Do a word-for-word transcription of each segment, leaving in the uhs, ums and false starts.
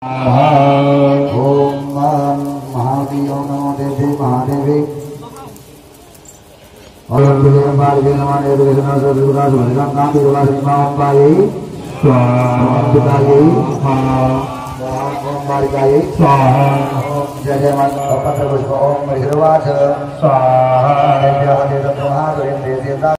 ओम महादेव नमो देवी महादेवी। ओम विजय बाल के नमः देव के नमः सर्व विकास भजन काम विकास मां अम्बाई स्वाहा। ओम पिताई स्वाहा। ओम बालिकाई स्वाहा। ओम जय जय माता पत्र पुष्प ओम मणिर्वाच स्वाहा। देव्या देव महादेव देव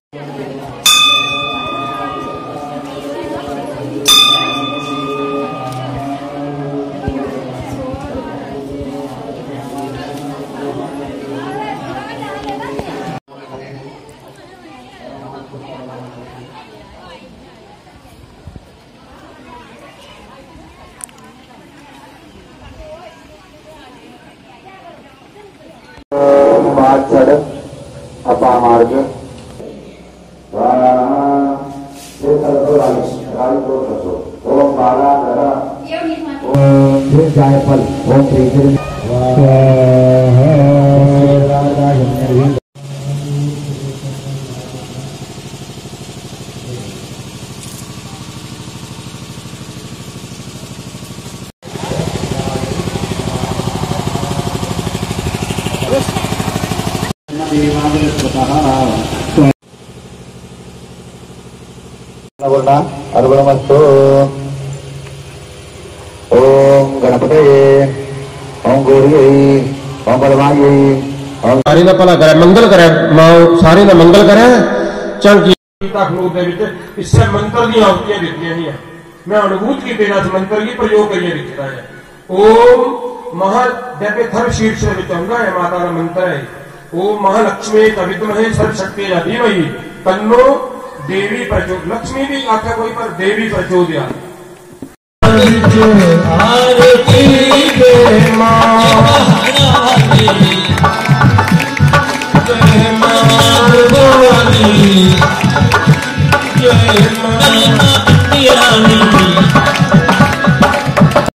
मार्ग छड़ अपामार्ग। वाह। ये सर्व राज, राज को रचो। ओम बाला नरा। ओम फिर जायफल। ओम प्रीति। स्वाहा। बोलना, अर्पणमस्तु। ओम गणपतये, ओम गौरिये, ओम बलवाये, ओम सारे दा भला करे, मंगल करे, मां सारे दा मंगल करे। चंकी गीता खनूर दे विच इस्सै मंत्र दियां आहुतियां दित्तियां हियां। मैं अणुभूत की तेरा इस मंत्र की प्रयोग करियै दित्ते दा ऐ। ओम महा, जैसे थर्व शीर्ष दे विच औंदा ऐ, माता दा मंत्र ऐ। ओम महालक्ष्मी च विद्महे सर्व शक्ति या धीमहि तन्नो देवी प्रचो-, लक्ष्मी भी आखै कोई पर देवी प्रचोदयात्। आरती दे मां, जय मां भवानी, जय मां रानी।